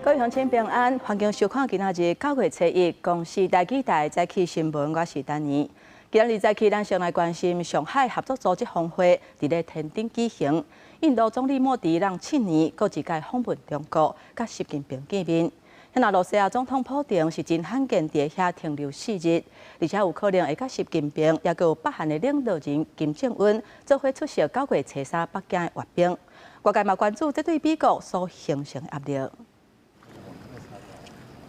各位鄉親平安，歡迎收看今仔日9月初1公視台語台早起新聞，我是丹妮。今仔日早起，咱先來關心上海合作組織峰會佇咧天津舉行。印度總理莫迪讓七年閣一擺訪問中國，佮習近平見面。那羅西亞總統普丁是真罕見佇遐停留4日，而且有可能會佮習近平，抑閣有北韓的領導人金正恩做伙出席9月初3北京的閱兵。外界嘛關注這對美國所形成的壓力。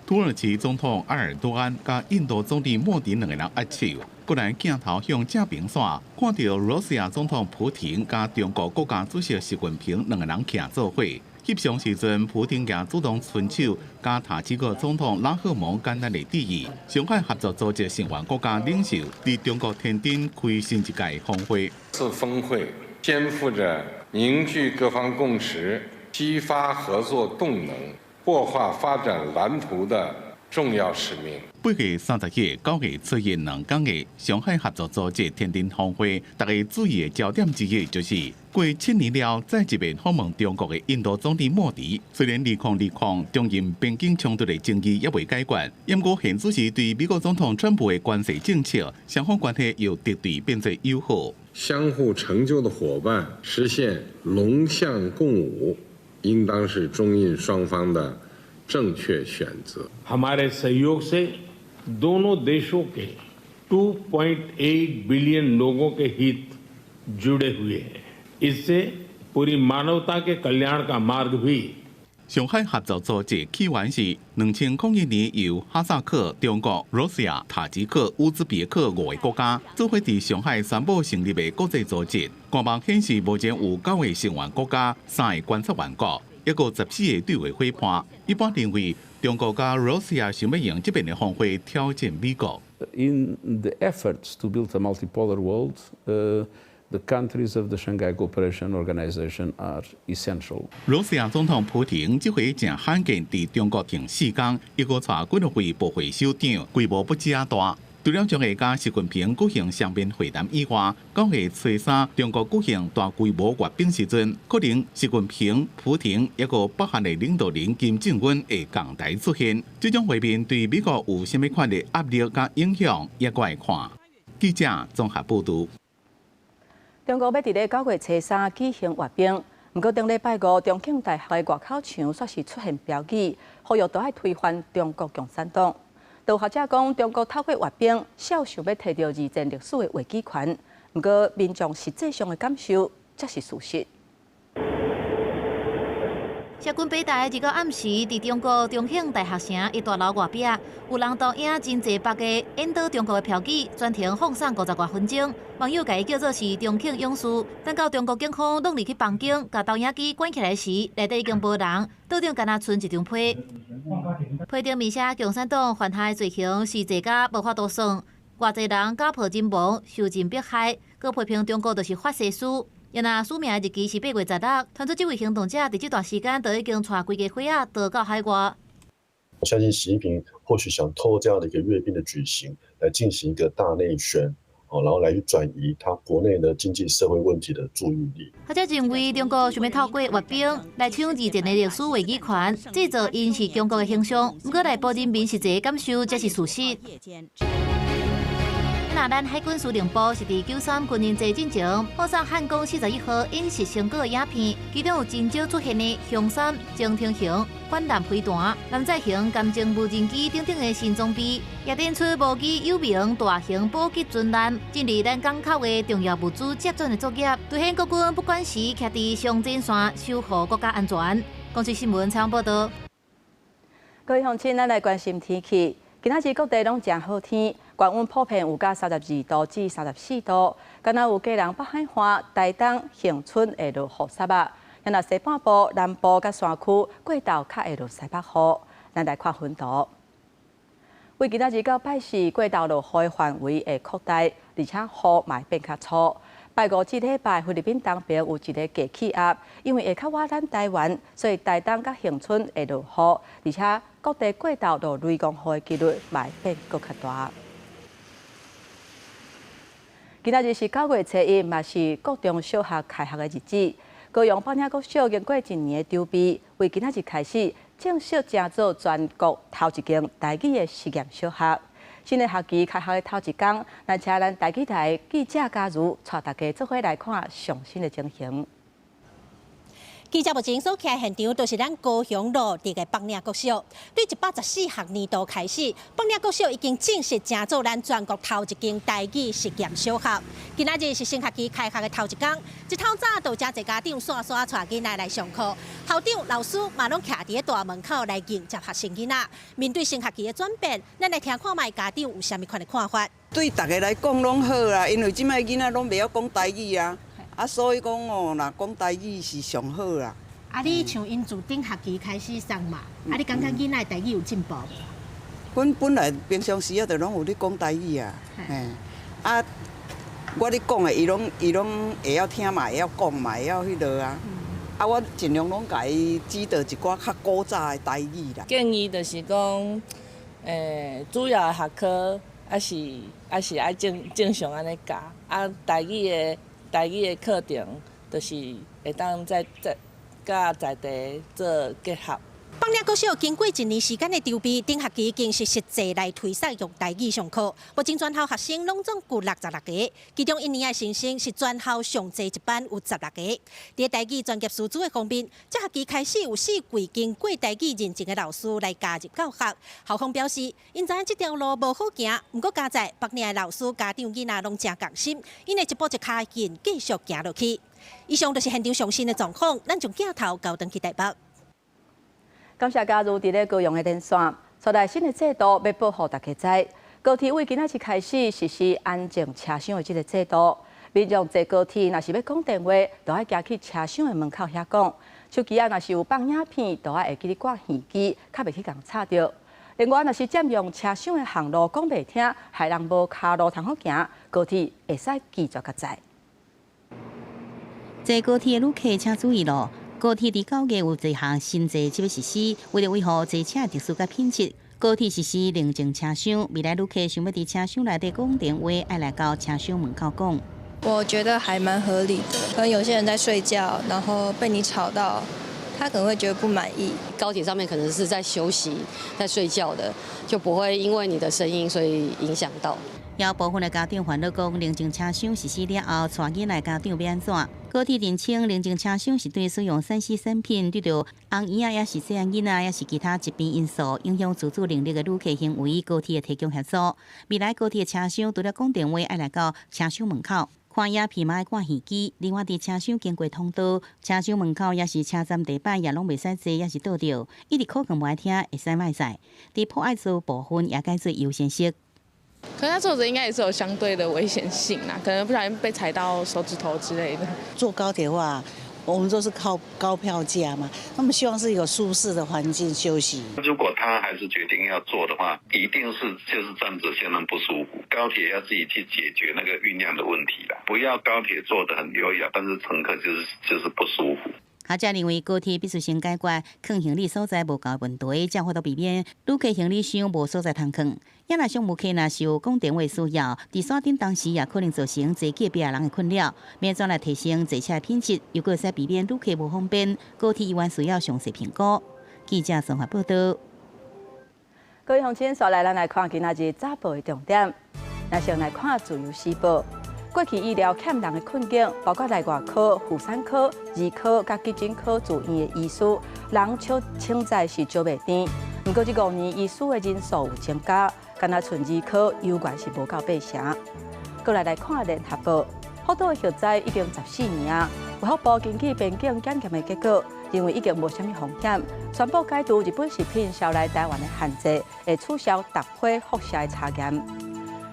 土耳其總統埃爾多安佮印度總理莫迪兩个人握手，過來鏡頭向正邊線，看著羅西亞總統普廷佮中國國家主席習近平兩个人徛做伙。翕相時陣，普廷也主動伸手，佮塔吉克總統拉赫蒙簡單的致意。上海合作組織成員國家領袖佇中國天津開新一屆峰會。次峰會肩負着凝聚各方共識、激發合作動能、擘畫發展藍圖的重要使命。8月30日、9月初1兩天的上海合作組織天津峰會，大家注意的焦點之一就是過7年了再一遍訪問中國的印度總理莫迪。雖然2020中印邊境衝突的爭議猶未解決，毋過現此時對美國總統川普的關稅政策，雙方關係由敵對變做友好。相互成就的夥伴，實現龍象共舞，應當是中印雙方的正確選擇。 हमारे सहयोग से दोनों देशों के 2.8 बिलियन लोगों के हित जुड़े हुए हैं। इससे पूरी मानवता के कल्याण का मार्ग भी 上海合作組織起源是2001年由哈薩克、中國、羅西亞、塔吉克、烏茲別克五个國家做伙佇上海宣布成立的國際組織。官網顯示，目前有九个成員國家、三个觀察員國，抑閣14個對話夥伴。一般認為，中國佮羅西亞想欲用這擺的峰會挑戰美國。 In the efforts to build a multipolar world, the countries of the Shanghai Cooperation Organization are essential. 羅西亞總統普廷這回誠罕見佇中國停4工，抑閣帶幾若位部會首長，規模不止仔大。除了將會佮習近平舉行雙邊會談以外，9月初3中國舉行大規模閱兵時陣，可能習近平、普廷抑閣北韓的領導人金正恩會仝台出現。這種會面對美國有啥物款的壓力佮影響，抑閣愛看。記者綜合報導。中國欲佇咧9月初3舉行閱兵，毋過頂禮拜五，重慶大學的外口牆煞是出現標語，呼籲著愛推翻中國共產黨。有學者講，中國透過閱兵，肖想欲提著二戰歷史的話語權，毋過民眾實際上的感受才是事實。社軍北大二號暗時，佇中國重慶大學城一大樓外壁，有人投影真濟幅个引導中國的標語，全程放送50外分鐘。網友共伊叫做是重慶勇士。等到中國警方攏入去房間，共投影機關起來時，內底已經無人，桌頂干焦賰一張批。批頂面寫共產黨犯下的罪行是濟甲無法度算，偌濟人家破人亡，受盡迫害，閣批評中國就是法西斯。若署名的日期是8月16，傳出這位行動者佇這段時間就已經帶規家伙仔逃到海外。我相信習近平或許想透過這樣的一個閱兵的舉行，來進行一個大內宣，哦，然後來去轉移他國內的經濟社會問題的注意力。學者認為，中國想欲透過閱兵來搶二戰的歷史話語權，製造𪜶是強國的形象。毋過內部人民實際感受才是事實。那咱海軍司令部是佇9·3軍人節進前，放送漢光41號演習成果的影片，其中有真少出現的雄三、偵聽型、反艦飛彈、艦載型監偵無人機等等的新裝備，也展出無機有名大型補給船艦進入咱港口的重要物資接轉的作業，凸顯國軍不管時徛佇上前線守護國家安全。公視新聞採訪報導。各位鄉親，咱來關心天氣。今仔日各地攏誠好天，高溫普遍有到32度至34度，敢若有基隆北海岸、台東、恆春會落雨雪仔。若西半部、南部佮山區過晝較會落西北雨。咱來看雲圖。為今仔日到拜四過晝落雨的範圍會擴大，而且雨嘛會變較粗。拜五至禮拜，菲律賓東邊有一个低氣壓，因為會較倚咱台灣，所以台東佮恆春會落雨，而且各地過晝落雷公雨的幾率嘛會變閣較大。今仔日是9月初1，嘛是國中小學開學的日子。高雄北領國小經過一年的籌備，為今仔日開始，正式成做全國頭一間台語的實驗小學。新的學期開學的頭一工，咱請咱台語台記者加入，帶大家做伙來看上新的情形。記者目前所徛現場，就是咱高雄路佇个北嶺國小。對114學年度開始，北嶺國小已經正式成做咱全國頭一間台語實驗小學。今仔日是新學期開學的頭一工，一透早就誠濟家長煞煞帶囡仔來上課，校長、老師嘛攏徛佇咧大門口來迎接學生囡仔。面對新學期的轉變，咱來聽看覓家長有啥物款的看法。對逐家來講攏好啦，因為這擺囡仔攏袂曉講台語啊。啊，所以講哦，若講台語是上好啦。啊，你像𪜶自頂學期開始上嘛，啊，你感覺囡仔台語有進步無？阮本來平常時啊，就攏有咧講台語啊，嘿，啊，我咧講的，伊攏會曉聽嘛，會曉講嘛，會曉彼落啊。啊，我盡量攏共伊指導一寡較古早的台語啦。建議就是講，主要的學科抑是愛正常按呢教，啊，台語的課程就是會當再佮在地做結合。北嶺國小經過一年時間的籌備，頂學期已經是實際來推廣用台語上課。目前全校學生攏總有66個，其中一年的新生是全校上濟一班有十六個。佇台語專業師資的方面，這學期開始有四位經過台語認證的老師來加入教學。校方表示，𪜶知影這條路無好行，毋過佳哉北嶺的老師、家長、囡仔攏誠仝心，𪜶會一步一跤印繼續行落去。以上就是現場上新的狀況，咱將鏡頭交轉去台北。感謝加入佇咧高雄的連線，帶來新的制度欲報予大家知。高鐵為今仔日開始實施安靜車廂的這个制度。民眾坐高鐵若是欲講電話，就愛行去車廂的門口遐講。手機仔若是有放影片，就愛會記咧掛耳機，較袂去共插著。另外，若是佔用車廂的行路講袂聽，害人無跤路通好行，高鐵會使拒絕共載。坐高鐵的旅客請注意囉！高鐵佇9月有一項新制則欲實施，為了維護坐車的秩序佮品質，高鐵實施寧靜車廂。未來旅客想欲佇車廂內底講電話，愛來到車廂門口講。我覺得還蠻合理的，可能有些人在睡覺，然後被你吵到，他可能會覺得不滿意。高鐵上面可能是在休息、在睡覺的，就不會因為你的聲音所以影響到。有部分的家長煩惱講，寧靜車廂實施了後，帶囡仔家長欲按怎？高鐵認清寧靜車廂是對使用3C 產品、對著紅嬰仔，抑是細漢囡仔，抑是其他疾病因素影響自主能力的旅客行為，高鐵會提供協助。未來高鐵車廂除了講電話，愛來到車廂門口看影片嘛愛掛耳機。另外，佇車廂經過通道、車廂門口，抑是車站地板也攏袂使坐，抑是倒著。一直可能無愛聽，會使莫載。佇破愛座部分也改做優先席。可是他坐着應該也是有相對的危險性啦，可能不小心被踩到手指頭之類的。坐高鐵的話，我們都是靠高票價嘛，那麼希望是有舒適的環境休息。如果他還是決定要坐的話，一定是就是站着相當不舒服。高鐵要自己去解決那個運量的問題啦，不要高鐵坐得很優雅，但是乘客就是不舒服。學者認為高鐵必須先解決囥行李所在無夠問題，才有法度避免旅客行李箱無所在通囥。也若商務客若是有講電話需要，佇山頂當時也可能造成坐隔壁人的困擾。欲按怎來提升坐車的品質，又閣會使避免旅客無方便，高鐵猶原需要詳細評估。記者綜合報道。各位鄉親，紲來咱來看今仔日早報的重點。咱先來看《自由時報》。過去醫療欠人的困境，包括內外科、婦產科、兒科佮急診科住院的醫師，人手實在是招袂甜。毋過這5年醫師的人數有增加，干焦賰兒科猶原是無夠八成。過來來看《聯合報》，福島的核災已經14年啊，衛福部根據邊境檢驗的結果，認為已經無啥物風險，宣布解除日本食品銷來台灣的限制，會取消逐批輻射的查驗。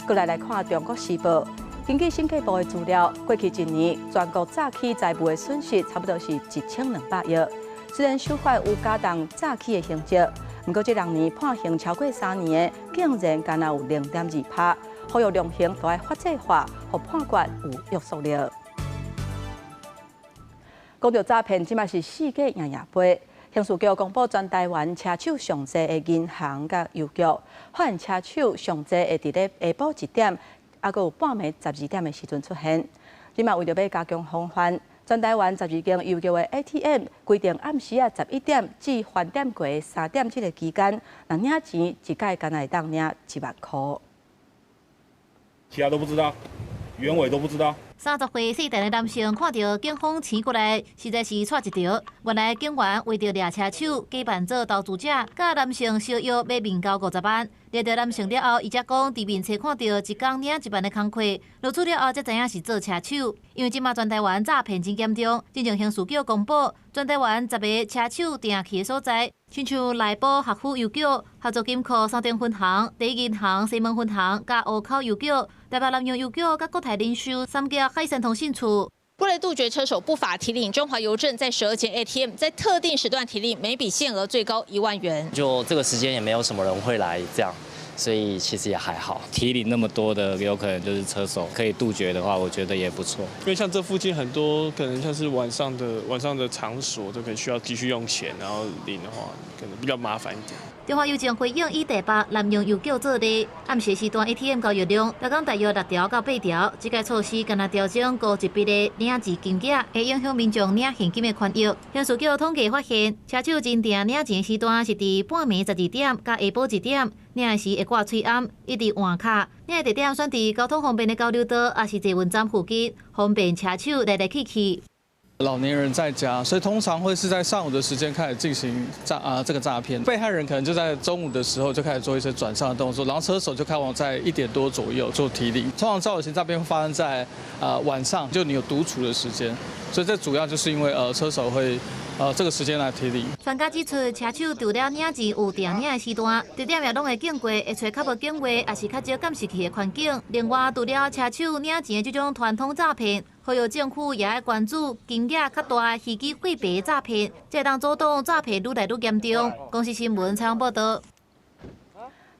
過來來看《中國時報》。根據審計部的資料，過去一年全國詐欺財務的損失差不多是1200億。雖然修法有加重詐欺的刑責，毋過這6年判刑超過3年的，竟然干焦有0.2趴。呼籲量刑都愛法制化，予判決有約束力。講著詐騙，這馬是世界贏贏杯。刑事局公布全台灣車手上濟的銀行佮郵局，發現車手上濟會佇咧下晡1點，抑閣有半暝12點的時陣出現。這馬為著欲加強防範，全台灣12間郵局的 ATM 規定暗時仔11點至飯點過3點這个期間，若領錢一擺干焦會當領1萬箍。其他都不知道，原委都不知道。30歲姓陳的男性看著警方請過來，實在是掣一著。原來警員為著掠車手，假扮做投資者，佮男性相約買面交50萬。掠著男性了後，伊才講佇面冊看著一工領1萬的工課，落厝了後才知影是做車手。因為這馬全台灣詐騙真嚴重，進前刑事局公布，全台灣10个車手定去的所在，親像內埔學府郵局、合作金庫三重分行、第一銀行西門分行、佮湖口郵局、台北南洋郵局、佮國泰人壽三家海山通信處。為了杜絕車手不法提領，中華郵政在12間 ATM 在特定時段提領，每筆限額最高1萬元。就這個時間也沒有什麼人會來這樣，所以其實也還好。提領那麼多的，有可能就是車手，可以杜絕的話，我覺得也不錯。因為像這附近很多可能像是晚上的場所都可以需要繼續用錢，然後領的話，可能比較麻煩一點。中華郵政回應以台北南洋郵局做例，暗時時段 ATM 交易量，逐工大約6條到8條。這个措施干焦調整高一筆的領錢金額，會影響民眾領現金的權益。刑事局統計發現，車手真正領錢時段是佇半暝12點佮下晡1點，領的時會掛喙罨，一直換卡。領的地點選佇交通方便的交流道，抑是捷運站附近，方便車手來來去去。老年人在家，所以通常會是在上午的時間開始進行這個詐騙。被害人可能就在中午的時候就開始做一些轉賬的動作，然後車手就開往在1點多左右做提領。通常交友型詐騙會發生在晚上，就你有獨處的時間，所以這主要就是因為車手會這個時間來提領。專家指出，車手除了領錢有定領的時段，地點也攏會經過，會揣較無警衛，抑是較少監視器的環境。另外，除了車手領錢的這種傳統詐騙，呼籲政府也愛關注金額較大虛擬貨幣詐騙，這會當阻擋詐騙愈來愈嚴重。公視新聞採訪報導。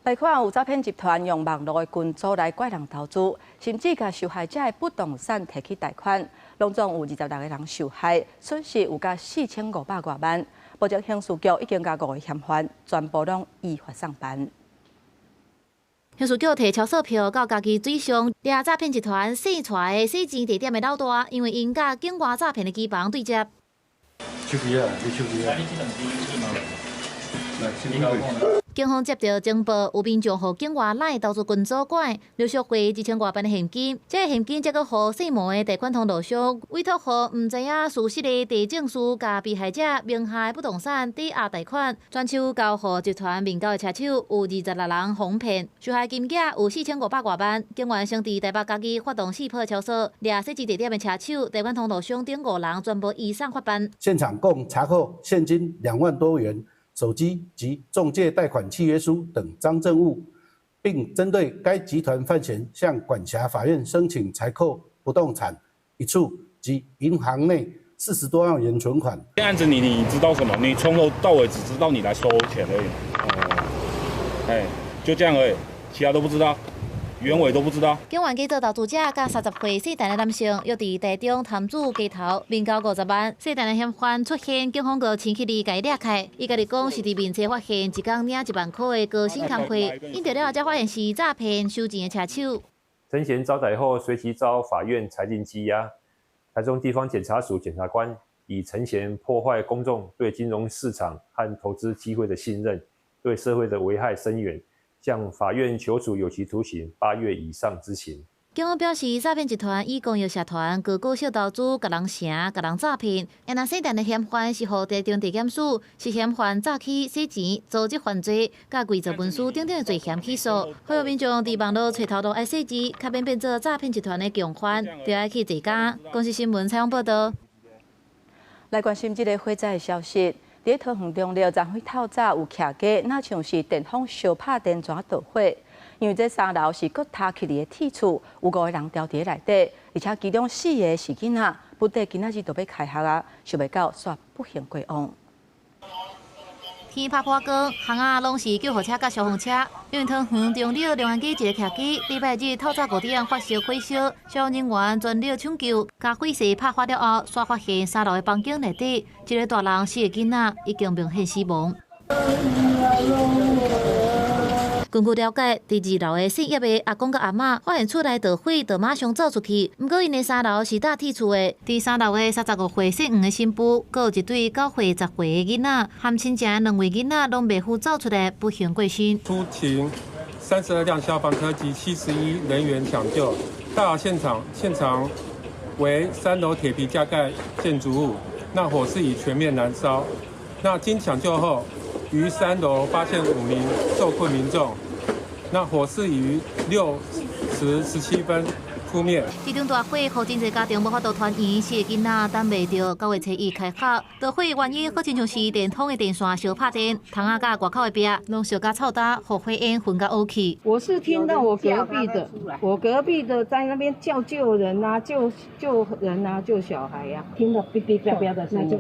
來看有詐騙集團用網路的群組來拐人投資，甚至共受害者的不動產提去貸款，攏總有26個人受害，損失有佮4500外萬。目前刑事局已經共五个嫌犯全部攏依法送辦。刑事局提抄索票到家己水上掠詐騙集團洗出的洗錢地點的老大，因為𪜶佮境外詐騙的機房對接。手機啊，你手機啊。來，警方接著情報，有民眾予境外 LINE 投資群組拐，陸續匯1000外萬的現金，這个現金才閣予姓毛的貸款通路商委託予毋知影事實的地政士，共被害者名下的不動產抵押貸款，轉手交予集團面交的車手有26人予騙，受害金額有4500外萬。警員先佇台北嘉義發動四波抄索，掠洗錢地點的車手、貸款通路商等五人全部移送法辦。現場共查扣現金2萬多元、手機及仲介貸款契約書等贓證物，並針對該集團犯嫌向管轄法院申請裁扣不動產一處及銀行內40多萬元存款。這案子你知道什麼？你從頭到尾只知道你來收錢而已。哦，哎，就這樣而已，其他都不知道。原委都不知道。警員假做投資者，佮30歲姓陳的男性，約佇台中潭子街頭，面交50萬。姓陳的嫌犯出現，警方閣親去共伊掠開。伊家己講是佇面冊發現一工領1萬箍的高薪工課，𪜶著了後才發現是詐騙收錢的車手。陳賢遭逮後，隨即遭法院裁定羈押。台中地方檢察署檢察官以陳賢破壞公眾對金融市場和投資機會的信任，對社會的危害深遠，向法院求處有期徒刑8月以上之刑。警方表示，詐騙集團以公益社團、高股息投資，共人成、共人詐騙。而姓陳的嫌犯是予台中地檢署涉嫌犯詐欺、洗錢、組織犯罪、佮偽造文書等等的罪嫌起訴。呼籲民眾佇網路揣頭路愛細緻，較免變做詐騙集團的共犯，著愛去坐監。公視新聞採訪報導。來關心這个火災的消息。佇桃園中壢，昨昏透早有徛家，若像是電風燒拍電掣著火。因為這三樓是閣塌起來的鐵厝，有五個人牢佇內底，而且其中四个是囡仔，本底今仔日就欲開學啊，想袂到煞不幸過往。天拍破光，巷仔攏是救護車佮消防車。因為桃園中壢龍安街一个徛家，禮拜日透早5點發生火燒，消防人員全力搶救，共火勢拍發了後，煞發現三樓的房間內底一个大人、四个囡仔已經明顯死亡。根據了解，佇二樓的姓葉的阿公佮阿嬤發現厝內著火，就馬上走出去。毋過𪜶的三樓是搭鐵厝的，佇三樓的35歲姓黃的新婦，閣有一對9歲、10歲的囡仔，含親情的兩位囡仔攏袂赴走出來，不幸過身。出勤32輛消防車及71人員搶救，到達現場，現場為三樓鐵皮加蓋建築物，那火勢已全面燃燒。那經搶救後，於三樓發現5名受困民眾，那火勢已於6時17分撲滅。這場大火，予真濟家庭無法度團圓，四个囡仔等袂著，9月初一開學。著火原因好親像是電筒的電線燒拍電，窗仔佮外口的壁攏燒甲臭焦，予火焰熏甲烏去。我是聽到我隔壁的在那邊叫救人啊，救人啊，救小孩呀，聽到嗶嗶啪啪的聲音。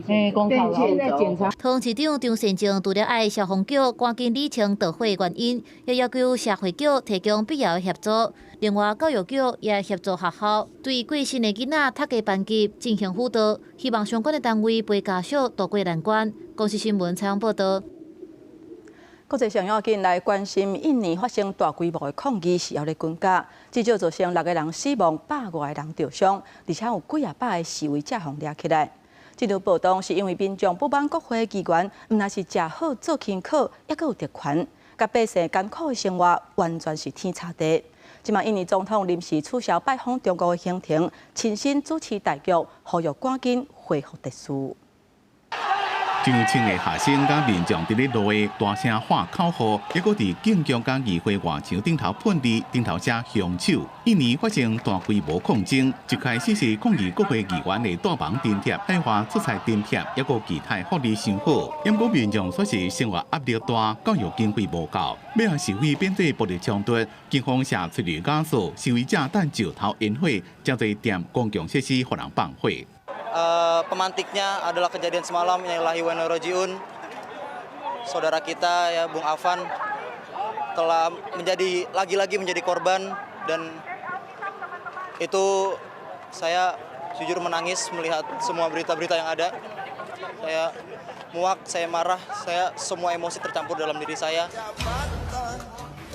哎，對，現在檢查。桃園市長張善政除了愛消防局趕緊理清著火原因，也要求社會局提供必要的協助。另外，教育局也協助學校對過身的囡仔讀的班級進行輔導，希望相關的單位陪家屬渡過難關。公視新聞採訪報導。國際上要緊來關心，印尼發生大規模的抗議，是猶咧滾價，至少造成六個人死亡，150外個人著傷，而且有幾仔百个示威者予掠起來。這場暴動是因為民眾不滿國會議員，毋但是食好做輕巧，猶閣有特權，佮百姓艱苦的生活完全是天差地。這馬印尼總統臨時取消拜訪中國的行程，親身主持大局，呼籲趕緊恢復秩序。上千个學生佮民眾佇咧路下大聲喊口號，猶閣佇警局佮議會外牆頂頭噴字，頂頭寫兇手。印尼發生大規模抗爭，一開始是抗議國會議員的住房津貼、海外出差津貼，猶閣其他福利傷好。毋過民眾說是生活壓力大，教育經費無夠，尾仔示威變做暴力衝突，警方射催淚瓦斯，示威者擲石頭煙火，誠濟店公共設施予人放火。 Pemantiknya adalah kejadian semalam, innalillahi wa inna rojiun. Saudara kita ya, Bung Affan, telah menjadi lagi-lagi menjadi korban dan itu saya jujur menangis melihat semua berita-berita yang ada. Saya muak, saya marah, saya semua emosi tercampur dalam diri saya.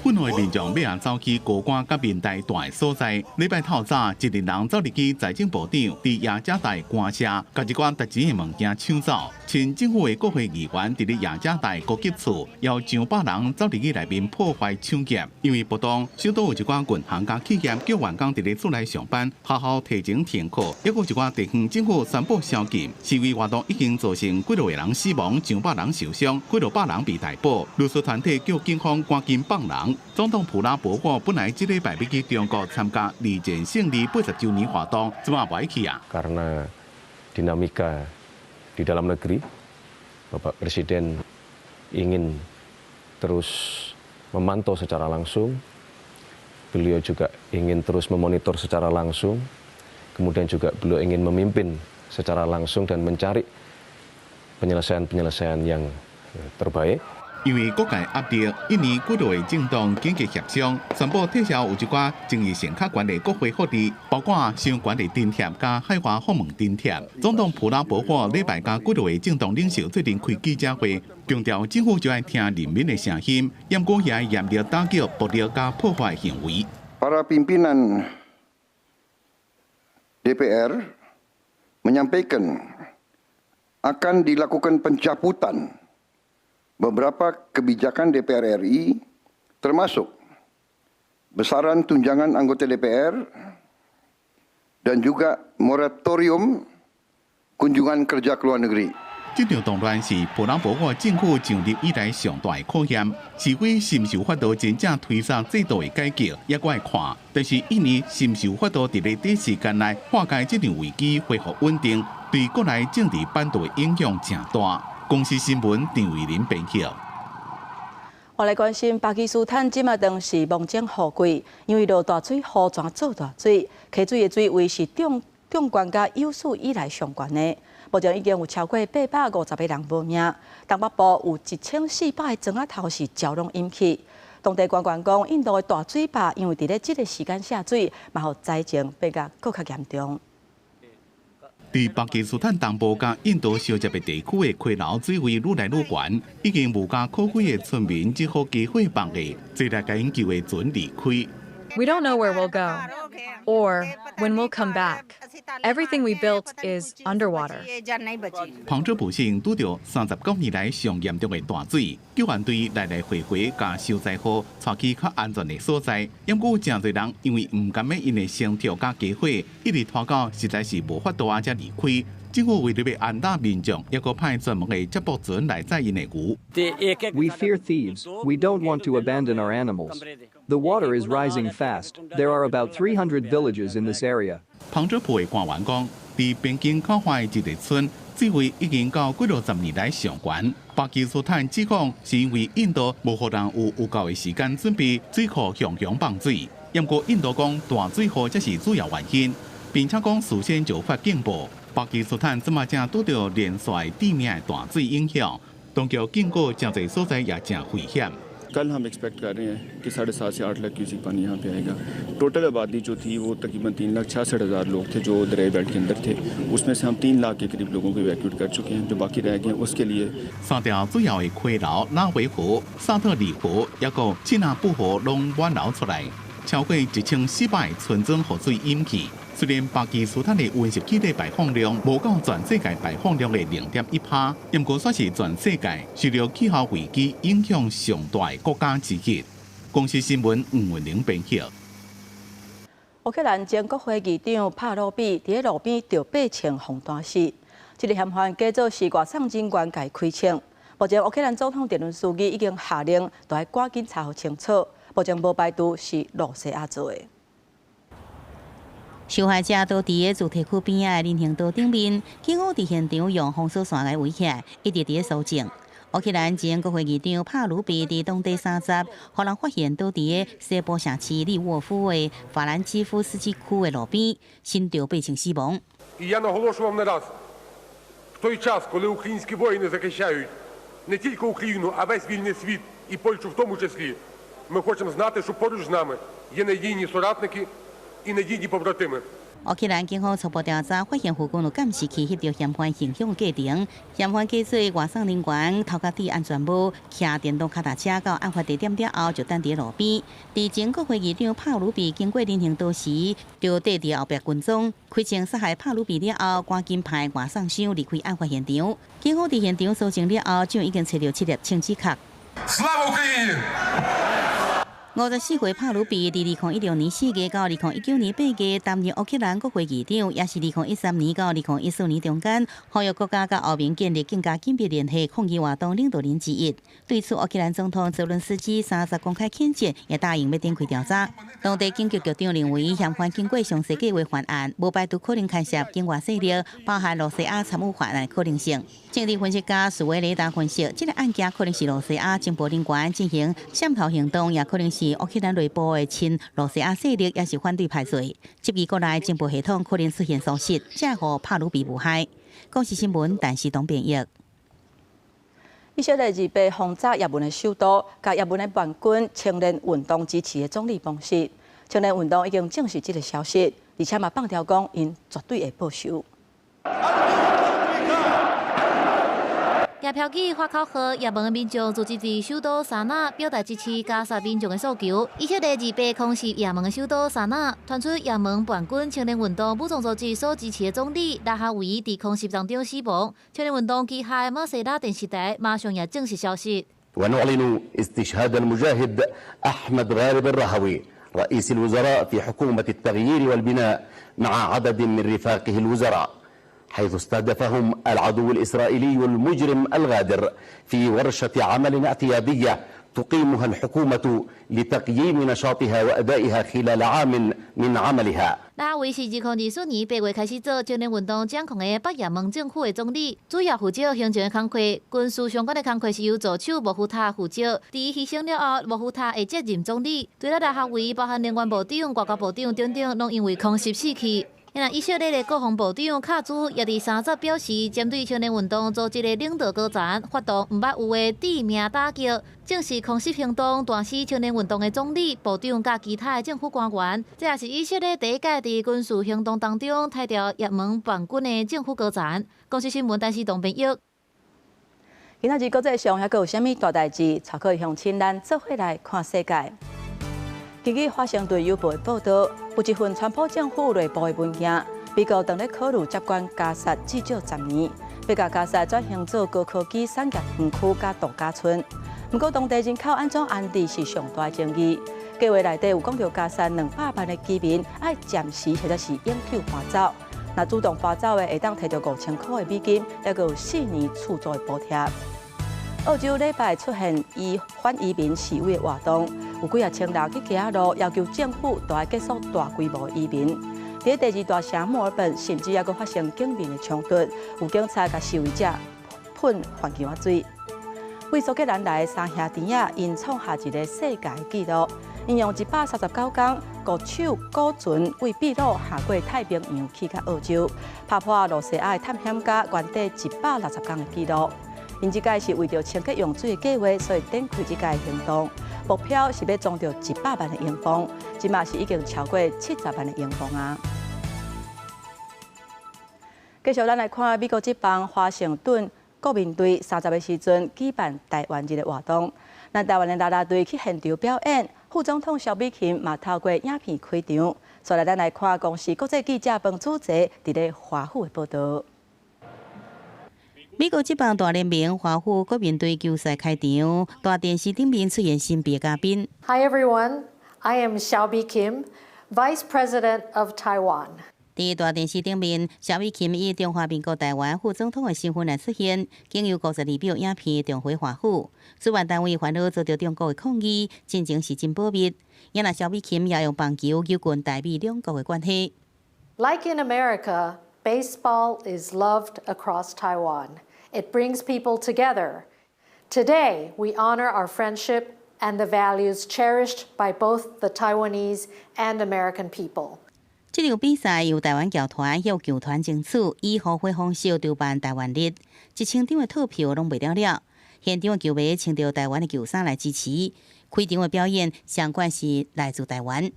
憤怒的民眾尾仔走去高官佮民代住的所在。禮拜透早，一群人走入去財政部長佇雅加達官舍，共一寡值錢的物件搶走。親政府的國會議員佇咧雅加達高級厝，有上百人走入去內面破壞搶劫。因為暴動，首都有一寡銀行佮企業叫員工佇咧厝內上班，學校提前停課，猶閣有一寡地方政府宣布宵禁。示威活動已經造成幾落個人死亡，上百人受傷，幾落百人被逮捕。律師團體叫警方趕緊放人。總統普拉博沃本來這禮拜欲去中國參加二戰勝利80週年活動，這馬無愛去啊。 Karena dinamika di dalam negeri, Bapak Presiden ingin terus memantau secara langsung, beliau juga ingin terus memonitor secara langsung, kemudian juga beliau ingin memimpin secara langsung dan mencari penyelesaian-penyelesaian yang terbaik. 因為各界壓力，印尼幾落個政黨緊急協商，宣布撤銷有一寡爭議性較懸的國會福利，包括傷懸的津貼佮海外訪問津貼。總統普拉博沃禮拜佮幾落個政黨領袖做陣開記者會，強調政府就愛聽人民的聲音，毋過也愛嚴厲打擊暴力佮破壞行為。 Para pimpinan DPR menyampaikan akan dilakukan pencabutan beberapa kebijakan DPR RI, termasuk besaran tunjangan anggota DPR dan juga moratorium kunjungan kerja ke luar negeri. 這場動亂是普拉博沃政府上任以來上大的考驗，示威是毋是有法度真正推捒制度的改革，猶閣愛看。但是印尼是毋是有法度佇咧短時間內化解這場危機，恢復穩定，對國內政治版圖的影響誠大。公視新聞張偉林編輯。我來關心巴基斯坦這馬當是芒種雨季，因為落大水，雨泉做大水，溪水的水位是縱貫佮有史以來上懸的。目前已經有超過850個人無命，東北部有1400個庄仔頭是澆攏淹去。當地官員講，印度的大水壩因為佇咧這个時間下水，嘛予災情變甲閣較嚴重。佇巴基斯坦東部佮印度相接的地區的溪流水位愈來愈懸，已經無家可歸的村民只好加火放的，坐來共𪜶救的船離開。 We don't know where we'll go or when we'll come back. Everything we built is underwater. 旁遮普省拄著39年來上嚴重的大水，救援隊來來回回共受災戶帶去較安全的所在。毋過誠濟人因為毋甘欲𪜶的牲畜佮家伙一直拖到實在是無法度仔才離開。政府為著欲安撫民眾，猶閣派專門的接駁船來載𪜶的牛。 We fear thieves. We don't want to abandon our animals. The water is rising fast. There are about 300 villages in this area. 旁遮普的官員講，佇邊境口岸的一個村，水位已經到幾落十年來上懸。巴基斯坦指控是因為印度無予人有有夠的時間準備水庫向向放水，毋過印度講大水禍才是主要原因，並且講事先就發警報。巴基斯坦這馬正拄著連續致命的大水影響，當局警告誠濟所在也誠危險。 कल हम एक्सपेक्ट कर रहे हैं कि 7.5 से 8 लाख क्यूसिक पानी यहाँ पे आएगा। टोटल आबादी जो थी, वो तकरीबन 3,66,000 लोग थे जो दरियाई बेल्ट के अंदर थे। उसमें से हम 3 लाख के करीब लोगों को इवैक्यूएट कर चुके हैं। जो बाकी रह गए हैं, उसके लिए 三條主要的溪流，拉維河、薩特里河，抑閣契納布河攏滿流出來，超過1400個村莊予水淹去。雖然巴基斯坦的溫室氣體排放量無到全世界排放量的0.1趴，毋過煞是全世界受著氣候危機影響上大的國家之一。公視新聞吳文玲編譯。烏克蘭前國會議長帕魯比佇路邊著白槍予彈死，這個嫌犯假做是外送人員共伊開槍。目前烏克蘭總統澤倫斯基已經下令，著愛趕緊查予清楚。目前無排除是羅西亞做的。受害者倒佇个住宅區邊仔的人行道頂面，警方佇現場用封鎖線來圍起來，一直佇咧搜證。烏克蘭前國會議長帕魯比佇當地三十，予人發現倒佇个西部城市利沃夫的法蘭基夫斯基區的路邊，身著白槍死亡。 І я наголошував не раз, в той час, коли українські воїни захищають не тільки Україну, а весь вільний світ і Польщу в тому числі, ми хочемо знати, що поруч з нами є надійні соратники і надійні побратими. 烏克蘭警方初步調查發現，附近有監視器翕著嫌犯行兇過程。嫌犯假做外送人員，頭殼戴安全帽，騎電動腳踏車到案發地點了後，就等佇路邊。佇前國會議長帕魯比經過人行道時，就綴佇後壁跟蹤，開槍殺害帕魯比了後，趕緊派外送箱離開案發現場。警方佇現場搜證了後，就已經揣著七粒槍子殼。54歲帕魯比，佇2016年4月到2019年8月擔任烏克蘭國會議長，也是2013年到2014年中間，呼籲國家佮歐盟建立更加緊密聯繫抗議活動領導人之一。對此，烏克蘭總統澤倫斯基三十公開譴責，也答應欲展開調查。當地警局局長認為，嫌犯經過詳細計劃犯案，無排除可能牽涉境外勢力，包含羅西亞參與犯案可能性。政治分析家斯維雷達分析，這個案件可能是羅西亞情報人員進行滲透行動，也可能是烏克蘭內部的親羅西亞勢力，抑是反對派做。質疑國內情報系統可能出現疏失，才予帕魯比遇害。公視新聞，陳時東編譯。以色列28轟炸也門的首都，共也門的叛軍青年運動支持的總理封殺。青年運動已經證實這個消息，而且嘛放調講，𪜶絕對會報仇。舉標語發口號，也門的民眾聚集佇首都薩那，表達支持加薩民眾的訴求。以色列28空襲也門的首都薩那，傳出也門叛軍青年運動武裝組織所支持的總理拉哈維佇空襲當中死亡。青年運動旗下的馬西拉電視台馬上也證實消息。 ونعلن استشهاد المجاهد أحمد غالب الرهوي رئيس الوزراء في حكومة التغيير والبناء مع عدد من رفاقه الوزراء، حيث استهدفهم العدو الإسرائيلي المجرم الغادر في ورشة عمل اعتيادية تقيمها الحكومة لتقييم نشاطها وأدائها خلال عام من عملها。拉哈維是2024年8月開始做青年運動掌控的北也門政府的總理，主要負責行政的工課，軍事相關的工課是由助手莫夫塔負責。佇伊犧牲了後，莫夫塔會接任總理。除了拉哈維，包含能源部長、外交部長等等，攏因為空襲死去。那以色列的國防部長卡茲也佇三十表示，針對青年運動組織的領導高層發動毋捌有的致命打擊，正式空襲行動彈死青年運動的總理、部長佮其他的政府官員。這也是以色列第一擺佇軍事行動當中刣掉也門叛軍的政府高層。公視新聞陳思東編譯。今仔日國際上猶閣有啥物大代誌？帶各位鄉親咱做伙來看世界。根據華盛頓郵報的報導，有一份川普政府內部的文件，美國當咧考慮接管加薩至少10年，欲共加薩轉型做高科技產業園區佮度假村。毋過當地人口按怎安置是上大爭議。計畫內底有講著加薩200萬的居民愛暫時或者是永久搬走。若主動搬走的，會當提著5000箍的美金，猶閣有4年厝租的補貼。澳洲禮拜出現以反移民示威的活動，有幾仔千人去街仔路要求政府著愛結束大規模移民。佇第二大城墨爾本，甚至猶閣發生警民的衝突，有警察共示威者噴番薑仔水。對蘇格蘭來的三兄弟仔，𪜶創下一個世界紀錄，𪜶用139工，徒手鼓船對秘魯橫過太平洋去到澳洲，拍破露西亞的探險家原底160工的紀錄。𪜶這擺是為著清潔用水的計畫，所以展開這擺行動。目標是欲募著100萬的英鎊，這馬是已經超過70萬的英鎊啊！繼續，咱來看美國職棒華盛頓國民隊30的時陣舉辦台灣日的活動，咱台灣的啦啦隊去現場表演，副總統蕭美琴嘛透過影片開場。所以，咱來看公視國際記者彭祖澤佇咧華府的報導。美國職棒大聯盟華府國民隊球賽開場，大電視頂面出現神秘嘉賓。 Hi everyone, I am Hsiao Bi-khim, Vice President of Taiwan. 佇大電視頂面，蕭美琴以中華民國台灣副總統的身份來出現，經由52秒影片重回華府。主辦單位煩惱遭著中國的抗議，進程是真保密。也若蕭美琴也用棒球糾近台美兩國的關係。 Like in America, baseball is loved across Taiwan. It brings people together. Today, we honor our friendship and the values cherished by both the Taiwanese and American people. 這場比賽由台灣僑團向球團爭取，以互惠方式籌辦台灣日，1000張的套票攏賣了了。現場的球迷穿著台灣的球衫來支持。開場的表演相關是來自台灣。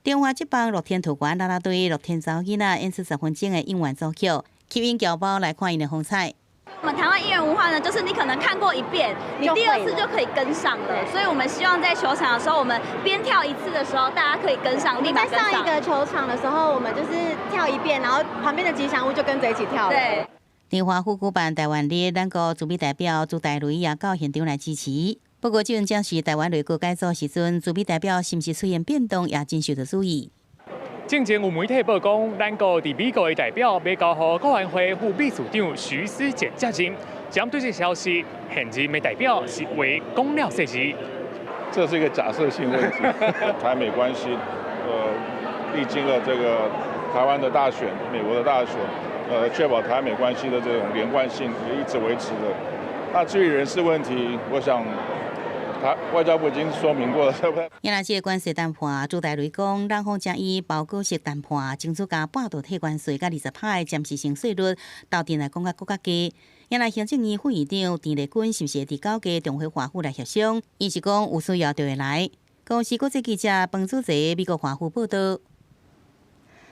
中華職棒樂天桃猿啦啦隊樂天查某囡仔演出10分鐘的應援組曲，吸引僑胞來看𪜶的風采。我們台灣應援文化呢，就是你可能看過一遍，你第二次就可以跟上了。所以我們希望在球場的時候，我們邊跳一次的時候，大家可以跟上，立馬跟上。在上一個球場的時候，我們就是跳一遍，然後旁邊的吉祥物就跟着一起跳了。對。佇華府舉辦台灣日，咱國駐美代表朱台雷也到現場來支持。不過，這陣正是台灣內閣改組時陣，駐美代表是毋是出現變動，也真受著注意。進前有媒體報講，咱國佇美國的代表欲交予國安會副秘書長徐斯儉接任。針對這消息，現任的代表是話講了細字。這是一個假設性問題。台美關係，歷經了這個台灣的大選、美國的大選，確保台美關係的這種連貫性也一直維持著。那至於人事問題，我想。他外交部已經說明過了，對不對？也若這個關稅談判，朱台雷講，咱方將以包裹式談判，爭取共半導體關稅佮20%的暫時性稅率，鬥陣來講較閣較低。也若行政院副院長鄧麗君是毋是會佇9月重回華府來協商？伊是講有需要就會來。公視國際記者彭祖澤美國華府報導。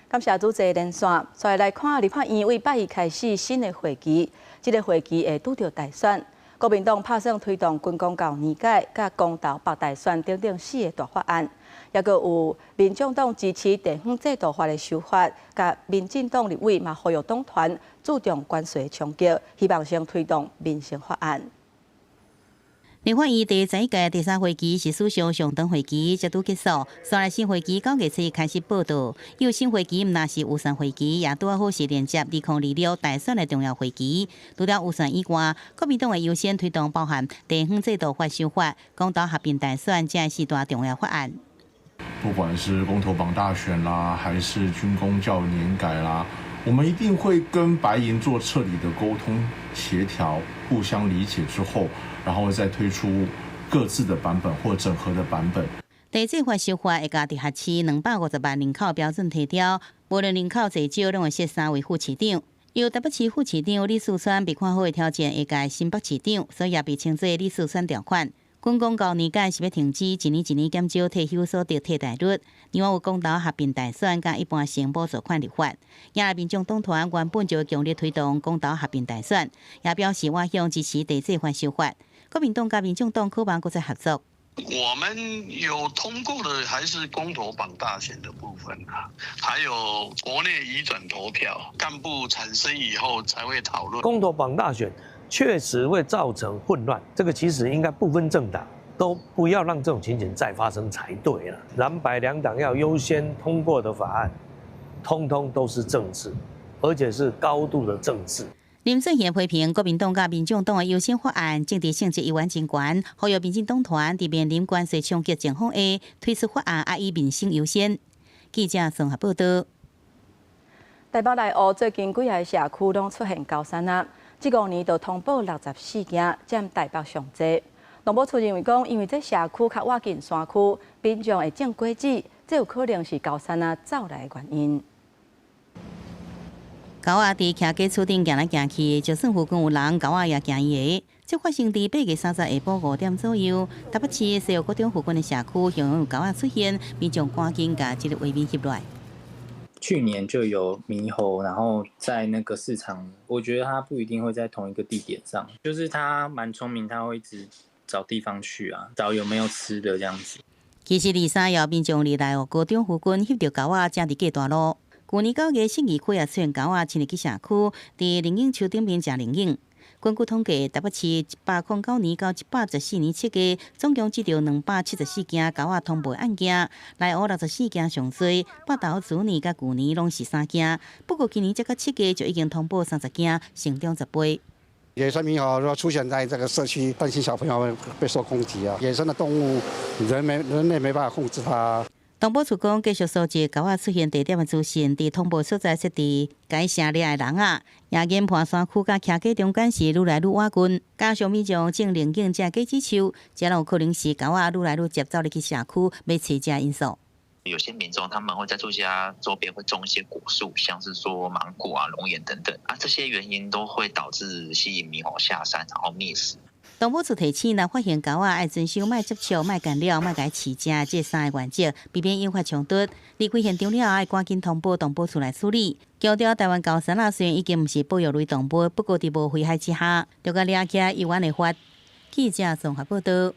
感謝主持連線，再來看立法院對拜一開始新的會期，這個會期會拄著大選。國民黨拍算推動軍公教年改、佮公投綁大選等等四个大法案，猶閣有民眾黨支持地方制度法的修法，佮民進黨立委嘛呼籲黨團注重關稅衝擊，希望先推動民生法案。立法院第11屆第三會期是史上上長會期，才拄結束。煞來新會期9月初開始報到，有新會期毋但是預算會期，也拄好是連接2026大選的重要會期。除了預算以外，國民黨會優先推動包含地方制度法修法、公投合併大選這四大重要法案。不管是公投綁大選啦，還是軍公教年改啦，我們一定會跟白銀做徹底的溝通協調，互相理解之後，然後再推出各自的版本或整合的版本。地制法修法會共直轄市250萬人口標準提調，無論人口濟少，攏會設三位副市長。由台北市副市長李四川被看好會挑戰下屆新北市長，所以也被稱做李四川條款。軍公教年改是欲停止一年一年減少退休所得替代率，另外有公投合併大選佮一般性補助款立法。也民眾黨團原本就強力推動公投合併大選，也表示倚向支持地制法修法。國民黨佮民眾黨渴望閣再合作。我們有通過的還是公投綁大選的部分啊，還有國內移轉投票，幹部產生以後才會討論。公投綁大選確實會造成混亂，這個其實應該不分政黨都不要讓這種情形再發生才對了。藍白兩黨要優先通過的法案，通通都是政治，而且是高度的政治。林俊賢批評國民黨佮民眾黨的優先法案政治性質猶原真懸，呼籲民進黨團佇面臨關稅衝擊情況下，推出法案愛以民生優先。記者綜合報道。台北內湖最近幾个社區攏出現猴桫仔，這5年就通報64件，佔台北上濟。動保處認為講，因為這社區較倚近山區，民眾會種果子，這有可能是猴桫仔走來的原因。猴仔佇徛家厝頂行來行去，就算附近有人，猴仔也驚伊个。這發生佇8月30下晡5點左右，台北市西湖國中附近的社區，向有猴仔出現，民眾趕緊共這个畫面翕落來。去年就有獼猴，然後在那個市場，我覺得它不一定會在同一個地點上，就是它蠻聰明，它會一直找地方去啊，找有沒有吃的這樣子。其實23號民眾佇內湖高中附近翕著猴仔，正佇過大路。去年9月，信義區也出現猴仔侵入去社區，佇靈隱樹頂面食靈隱。根據統計，台北市109年到114年7月，總共接著274件猴仔通報案件，內湖64件上濟，北投、竹林佮舊年攏是3件。不過今年才到7月就已經通報30件，成長10倍。野生獼猴如果出現在這個社區，擔心小朋友會被受攻擊啊！野生的動物，人類沒辦法控制它。動保處講，繼續收集猴仔出現地點的資訊，佇通報所在設置共蛇掠的籠仔，也研判山區佮徛街中間是愈來愈倚近，加上民眾種靈隱這果子樹，這攏有可能是猴仔愈來愈捷走入去社區欲揣食因素。有些民眾他們會在住家周邊會種一些果樹，像是說芒果啊、龍眼等等啊，這些原因都會導致吸引獼猴下山，然後覓食。動保處提醒，若發現猴仔，愛遵守莫接觸、莫干擾、莫共飼食這三个原則，避免引發衝突。離開現場了後，愛趕緊通報動保處來處理。強調台灣猴桫仔雖然已經毋是保育類動物，不過佇無危害之下，著共掠起來猶原會罰。記者綜合報道。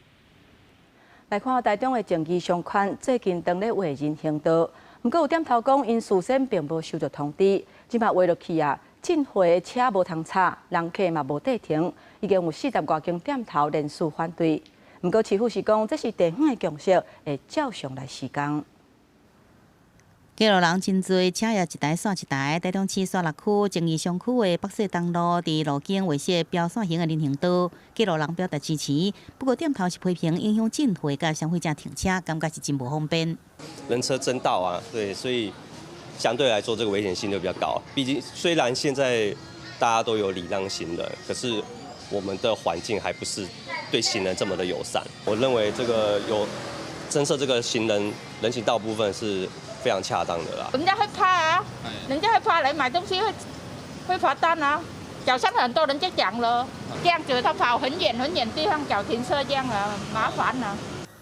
來看台中的正義商圈，最近當咧畫人行道，毋過有店頭講，𪜶事先並無收著通知，這擺畫落去啊，進貨的車無通插，人客嘛無地停，已經有40外間店頭連署反對。毋過市府是講，這是地方的共識，會照常來施工。街路人真濟，車也一台煞一台。台中市沙鹿區正義商區的北勢東路，佇路肩畫設標線型的人行道，街路人表達支持。不過店頭是批評影響進貨佮消費者停車，感覺是真無方便。人車爭道啊，對，所以相對來說這個危險性就比較高。畢竟雖然現在大家都有禮讓行人，可是我們的環境還不是對行人這麼的友善。我認為這個有增設這個行人人行道部分是非常恰當的啦。人家會怕啊，人家會怕來買東西會罰單啊。早上很多人就講了，這樣子他跑很遠很遠地方找停車這樣啊，麻煩啊。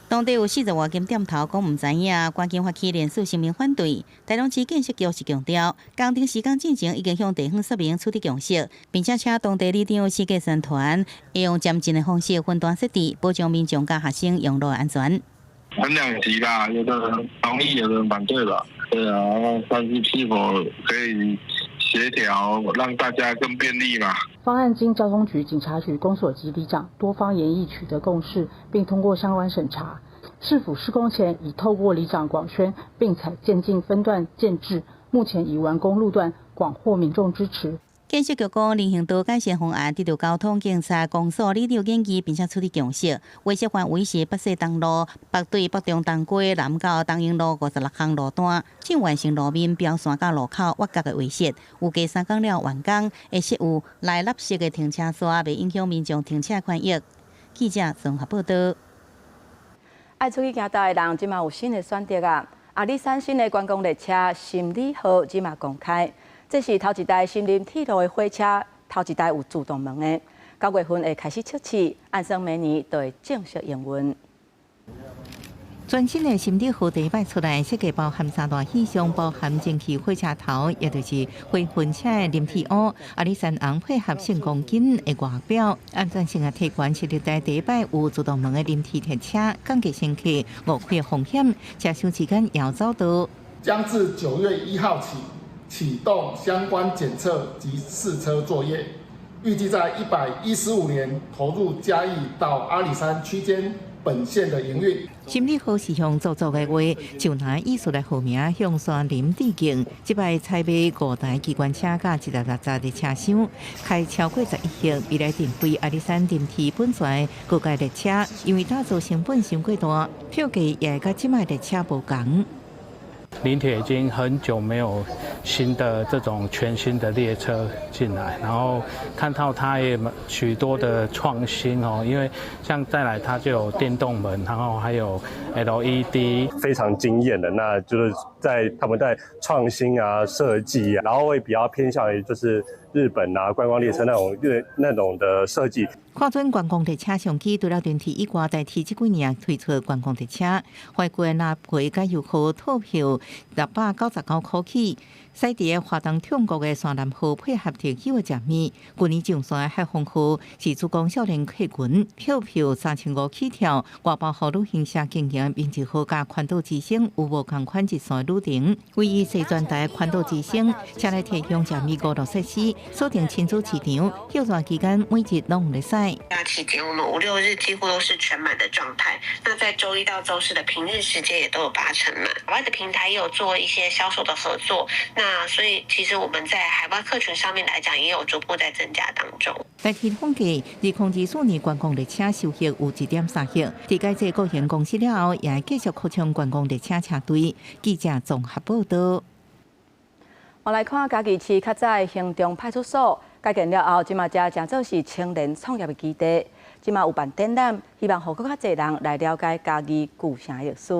當地有40外間店頭講毋知影，趕緊發起連署聲明反對。台中市建設局是強調，工程施工進前已經向地方說明取得共識，並且請當地里長設計宣傳，會用漸進的方式分段設置，保障民眾佮學生用路安全。很兩極吧，有的人同意，有的人反對吧。對啊，但是是否可以協調，讓大家更便利嘛？方案經交通局、警察局、公所及里長多方研議取得共識，並通過相關審查。市府施工前已透過里長廣宣，並採漸進分段建置，目前已完工路段，廣獲民眾支持。建設局講，人行道改善方案得到交通警察、公所里長研議，並且取得共識。畫設範圍是北勢東路北對北中東街南到東營路56巷路段，將完成路面標線佮路口挖角的畫設，預計3工了完工，會設有內立式的停車線，袂影響民眾停車權益。記者綜合報道。愛出去行兜的人，這馬有新的選擇啊！阿里山新的觀光列車心里號這馬公開，這是頭一台森林鐵路的火車，頭一台有自動門的。9月份會開始測試，按算明年就會正式營運。全新的心里號第一擺出來，設計包含三大細項，包含蒸汽火車頭，也就是灰雲車的林鐵屋。阿里山紅配合聖公斤的外表，安全性也提懸，是歷代第一擺有自動門的臨鐵列車，降低乘客誤開風險。車廂之間也有走道。將自9月1號起啟動相關檢測及試車作業，預計在115年投入嘉義到阿里山區間本線的營運。心里號是用做作的話，就拿藝術來號名，向山林致敬。這擺採買五台機關車佮160個車廂，開超過11億，未來定位阿里山臨鐵本線高階列車，因為打造成本傷過大，票價也會佮這擺列車無仝。林鐵已經很久沒有新的這種全新的列車進來，然後看到它也許多的創新哦，因為像再來它就有電動門，然後還有 LED，非常驚豔的。那就是在他們在創新啊設計啊，然後會比較偏向於就是日本啊觀光列車那種那種的設計。看準觀光列車商機，除了電梯以外，台鐵這幾年推出觀光列車，懷舊拉皮佮遊客套票699塊起，駛佇花東縱谷的山南號配合特有的食物。去年上線的海風號是主攻少年客群，票票3500起跳，外包予旅行社經營。明治號佮環島之星有無仝款一線旅程，位於西轉台環島之星，車內提供食物娛樂設施，鎖定親子市場，休假期間每日攏有咧駛。假期間，我們五六日幾乎都是全滿的狀態。那在週一到週四的平日時間也都有8成滿。海外的平台也有做一些銷售的合作，那所以其實我們在海外客群上面來講，也有逐步在增加當中。台鐵統計，2024年觀光列車收益有1.3億。佇改制國營公司了後，也會繼續擴充觀光列車車隊。記者綜合報道。我來看嘉義市較早的興中派出所改建了後，這馬遮成做是青年創業的基地。這馬有辦展覽，希望予閣較濟人來了解嘉義舊城歷史。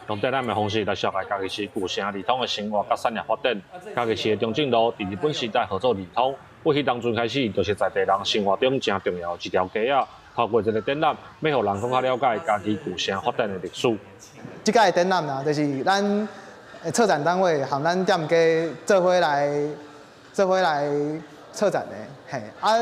用展覽的方式來紹介嘉義市舊城二通的生活佮產業發展。嘉義市的中正路佇日本時代號做二通，自彼當陣開始，就是在地人生活中誠重要的一條街仔。透過這个展覽，欲予人閣較了解嘉義舊城發展的歷史。這屆展覽啊，就是咱策展單位和咱店家做伙來策展的，嘿啊，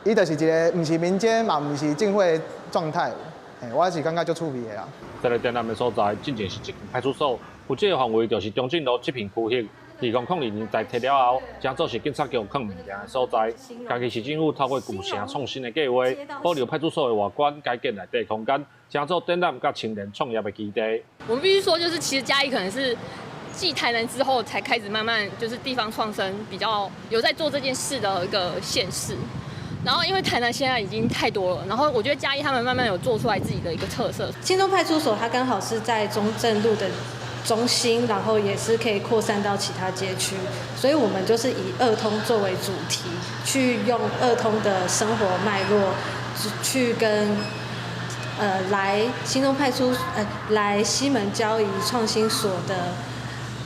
伊就是一个毋是民間嘛，毋是政府的狀態，嘿，我是感覺足趣味的啦。這个展覽的所在，進前是一間派出所，負責的範圍就是中正路這片區域。2002年在拆了後，成做是警察局囥物件的所在。嘉義市政府透過舊城創新的計劃，保留派出所的外觀，改建內底空間，成做展覽佮青年創業的基地。我們必須說，就是其實嘉義可能是繼台南之後，才開始慢慢就是地方創生比較有在做這件事的一個縣市。然後因為台南現在已經太多了，然後我覺得嘉義他們慢慢有做出來自己的一個特色。興中派出所它剛好是在中正路的中心，然後也是可以擴散到其他街區，所以我們就是以二通作為主題，去用二通的生活脈絡去跟來興中派出來西門交誼創新所的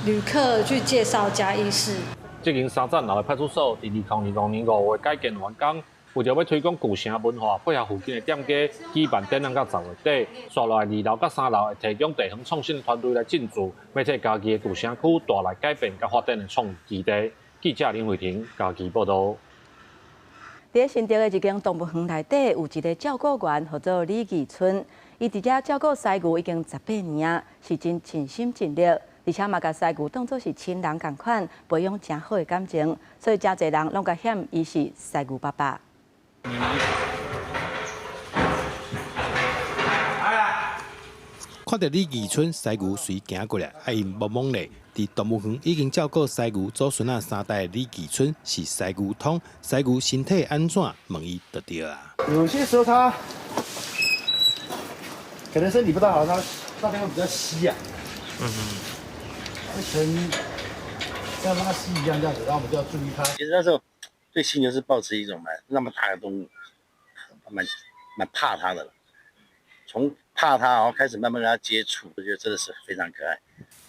旅客去介紹嘉義市。這間三層樓的派出所，佇2025年5月改建完工，為著欲推廣舊城文化，配合附近的店家舉辦展覽到10月底，紲落來二樓佮三樓會提供地方創新團隊來進駐，欲替嘉義的舊城區帶來改變佮發展的創意基地。記者林慧婷嘉義報導。佇新竹的一間動物園內底，有一个照顧員，號做李義春。伊佇遮照顧犀牛已經18年啊，是真盡心盡力，而且嘛共犀牛當作是親人仝款，培養誠好的感情，所以誠濟人攏共嫌伊是犀牛爸爸。看著李義春犀牛隨行過來，啊𪜶摸摸咧。佇動物園已經照顧犀牛祖孫仔三代的李義春是犀牛通，犀牛身體按怎問伊就對啊。有些時候它可能身體不大好，它大便會比較稀啊，會成像拉稀一樣這樣子，然後我們就要注意它。其實那時候對犀牛是抱持一種蠻那麼大的動物，蠻怕它的了。從怕它，然後開始慢慢跟它接觸，我覺得真的是非常可愛。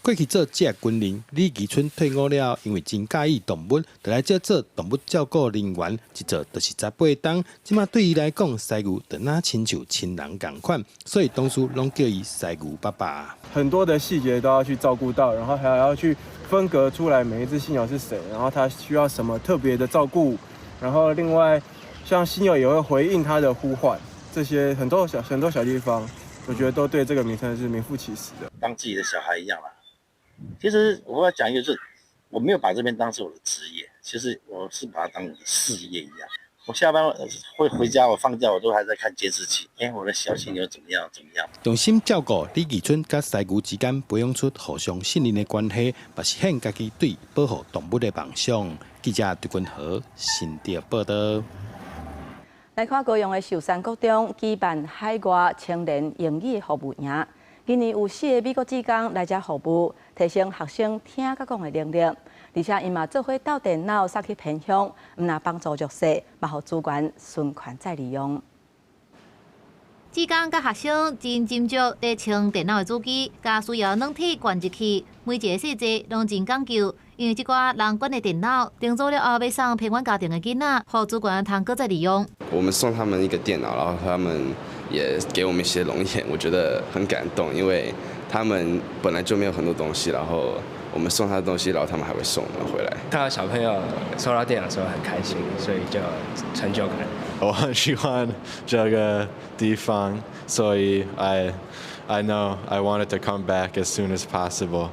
過去做職業軍人，李奇春退伍了，因為真佮意動物，就來這做動物照顧人員，一做就是18冬。這馬對伊來講，犀牛就若親像親人仝款，所以同事攏叫伊犀牛爸爸。很多的細節都要去照顧到，然後還要去分隔出來每一隻犀牛是誰，然後它需要什麼特別的照顧，然後另外像犀牛也會回應它的呼喚，這些很多小地方，我覺得都對這個名稱是名副其實的。當自己的小孩一樣啦。其實我要講一個，就是我沒有把這邊當成我的職業，其實我是把它當我的事業一樣。我下班會回家，我放假我都還在看監視器。哎，我的小犀牛怎麼樣？怎麼樣？用心照顧李義春佮犀牛之間培養出互相信任的關係，嘛實現家己對保護動物的夢想。記者陳君和新竹報道。來看高雄的壽山國中舉辦海外青年英語服務營，今年有四个美國志工來遮服務，提升學生聽佮講的能力，而且𪜶嘛做伙鬥電腦送去偏鄉，毋但幫助弱勢，嘛予資源循環再利用。志工佮學生真斟酌咧穿電腦的主機，共需要軟體灌入去，每一个細節攏真講究。因為這寡人管的電腦，重組了後欲送偏遠家庭的囡仔，予資源通閣再利用。我們送他們一個電腦，然後他們也給我們一些龍眼，我覺得很感動，因為他們本來就沒有很多東西，然後我們送他的東西，然後他們還會送我們回來。看到小朋友收到電腦的時候很開心，所以就成就感。我很喜歡這個地方，所以 I know I wanted to come back as soon as possible。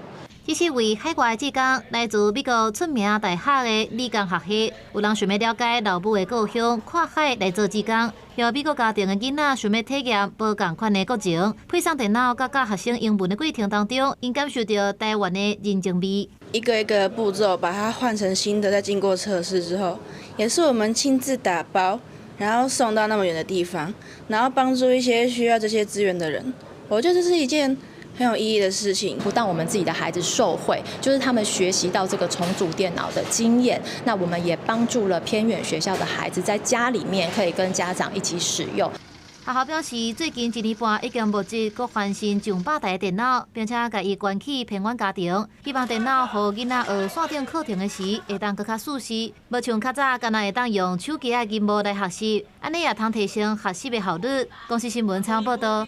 這是位海外志工，來自美國出名大學的理工學系，有人想欲了解老母的故鄉，跨海來做志工，予美國家庭的囡仔想欲體驗無仝款的國情，配送電腦佮教學生英文的過程當中，𪜶感受著台灣的人情味。一個一個步驟把它換成新的，再經過測試之後，也是我們親自打包，然後送到那麼遠的地方，然後幫助一些需要這些資源的人。我覺得這是一件很有意義的事情。不但我們自己的孩子受惠，就是他們學習到這個重組電腦的經驗，那我們也幫助了偏遠學校的孩子在家裡面可以跟家長一起使用。學校表示，最近一年半已經募集閣翻新上百台電腦，並且共伊捐去偏遠家庭，希望電腦予囡仔學線頂課程的時，會當閣較舒適。無像較早，干焦會當用手機仔螢幕來學習，按呢也通提升學習的效率。公視新聞採訪報道。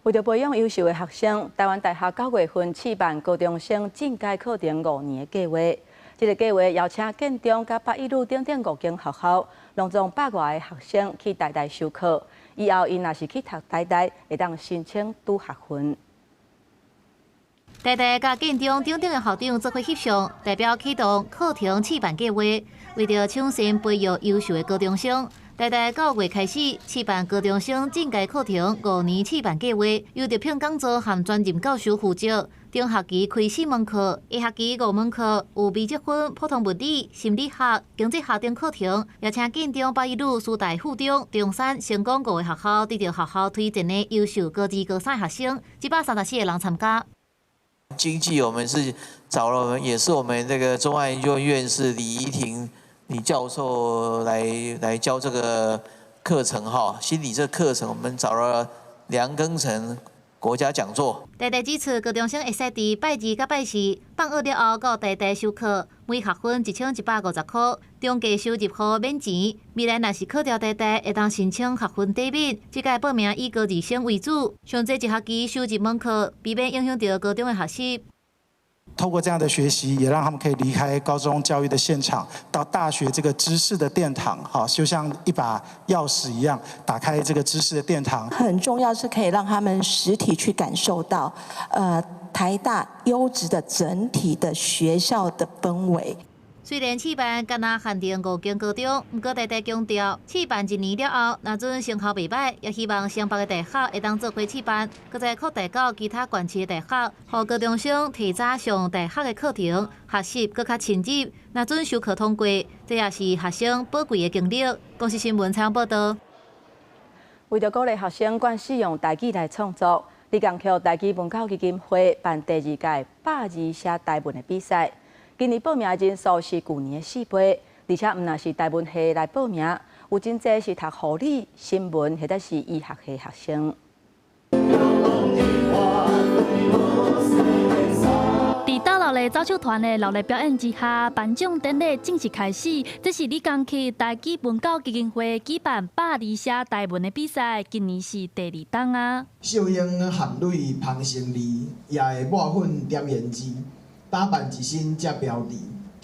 為著培養優秀的學生，臺灣大學9月份試辦高中生進階課程5年的計畫。這个計畫邀請建中佮北一女等等五間學校，攏總百外个學生去台大修課。以後𪜶若是去讀台大，會當申請拄學分。台大佮建中等等的校長做伙翕相，代表啟動課程試辦計畫，為著搶先培育優秀的高中生。台大9月開始試辦高中生進階課程5年試辦計畫，由特聘講座和專任教授負責。頂學期開四門課，下學期五門課，有微積分、普通物理、心理學、經濟學等課程。也請建中、北一女、師大附中、中山、成功五个學校得著學校推薦的優秀高二、高三學生，134個人參加。經濟我們是找了我們，也是我們這個中央研究院院士李怡婷李教授來教這個課程哈，心理這個課程我們找了梁庚成國家講座。台大指出，高中生會使佇拜二佮拜四放學了後到台大修課，每學分1150箍，中低收入戶免錢。未來若是考著台大，會當申請學分抵免。這屆報名以高二生為主，上濟一學期修一門課，避免影響著高中的學習。透過這樣的學習，也讓他們可以離開高中教育的現場，到大學這個知識的殿堂，哈，就像一把鑰匙一樣，打開這個知識的殿堂。很重要是可以讓他們實體去感受到，台大優質的整體的學校的氛圍。雖然試辦干焦限定五間高中，毋過台大強調，試辦一年了後，若準成效袂䆀，也希望雙北的大學會當做伙試辦，閣再擴大到其他縣市的大學，予高中生提早上大學的課程，學習閣較深入。若準修課通過，這也是學生寶貴的經歷。公視新聞採訪報道。為著鼓勵學生慣使用台語來創作，李江橋台語文教基金會辦第二屆百字寫台文的比賽。今年報名人數是舊年的4倍，而且毋但是台文系來報名，有真濟是讀護理、新聞或者是醫學系學生。佇斗六的走秀團的熱烈表演之下，頒獎典禮正式開始。這是李江去台語文教基金會舉辦百字寫台文的比賽，今年是第二冬啊。秀英含淚芳成字，也會抹粉點胭脂，打扮一身才標緻。